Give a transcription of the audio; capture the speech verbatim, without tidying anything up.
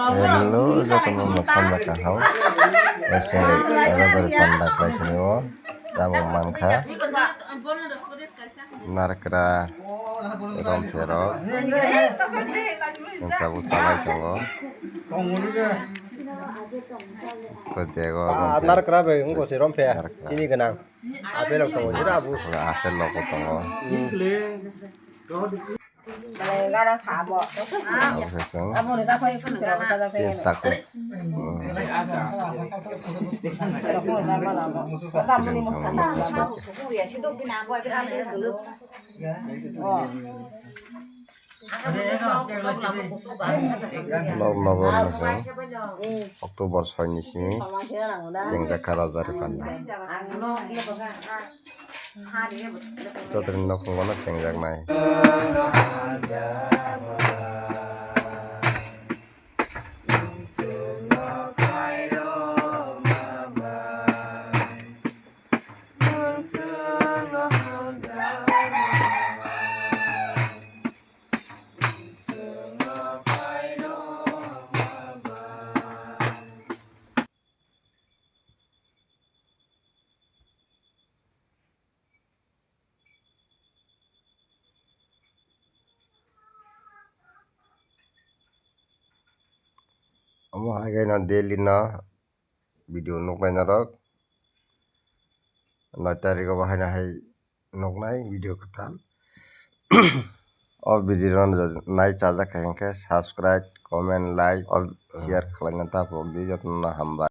Hello, jotono no sanja kaham. Ese rajari panda khlai thani o. Tabuk mankha. Narkra romphe rok. Tabuk chalai tongo. Ko dego romphe. Narkra bai wngkha se romphe. Narkra. Chini gwnang. Apple rok tongo, jera abu. Apple rok tongo. Abo se chwng. Tin taku. Nok nogo no chwng October soi ni simi chengjak kha rajari panda. Chotri nok nogo no chengjak nai. Omo hai khe no daily no video nuknai norok. Noi tarikh o bo haino hai nuknai video kwtal. O video no nai chajak kha hinkhe subscribe, comment, like, o share khlaina ta phok di, jotono hambai.